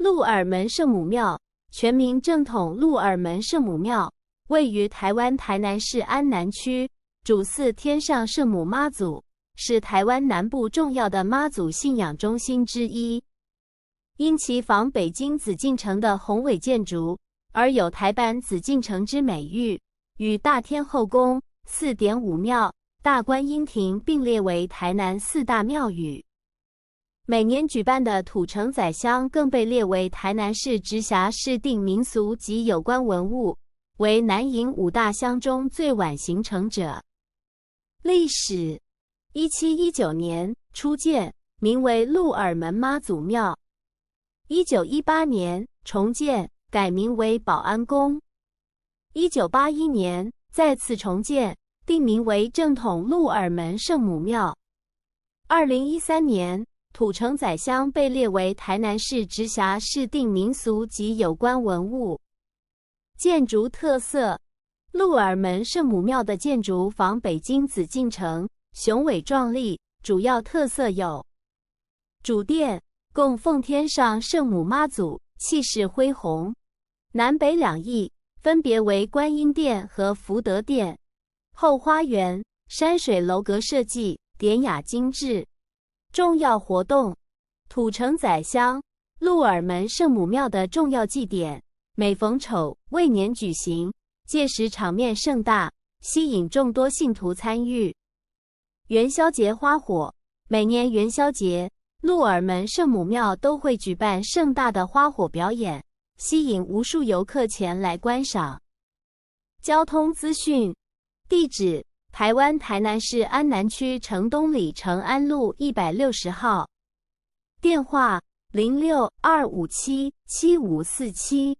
鹿耳门圣母庙，全名正统鹿耳门圣母庙，位于台湾台南市安南区，主祀天上圣母妈祖，是台湾南部重要的妈祖信仰中心之一。因其仿北京紫禁城的宏伟建筑，而有台版紫禁城之美誉，与大天后宫、四点五庙、大观音亭并列为台南四大庙宇。每年举办的土城宰香更被列为台南市直辖市定民俗及有关文物，为南瀛五大香中最晚形成者。历史：1719年初建，名为鹿耳门妈祖庙。1918年重建，改名为保安宫。1981年再次重建，定名为正统鹿耳门圣母庙。2013年，土城宰香被列为台南市直辖市定民俗及有关文物。建筑特色：鹿耳门圣母庙的建筑仿北京紫禁城，雄伟壮丽。主要特色有：主殿供奉天上圣母妈祖，气势恢宏；南北两翼分别为观音殿和福德殿。后花园山水楼阁设计，典雅精致。重要活动：土城宰香，鹿耳门圣母庙的重要祭典，每逢丑未年举行，届时场面盛大，吸引众多信徒参与。元宵节花火，每年元宵节，鹿耳门圣母庙都会举办盛大的花火表演，吸引无数游客前来观赏。交通资讯：地址，台湾台南市安南区城东里成安路160号，电话06-257-7547。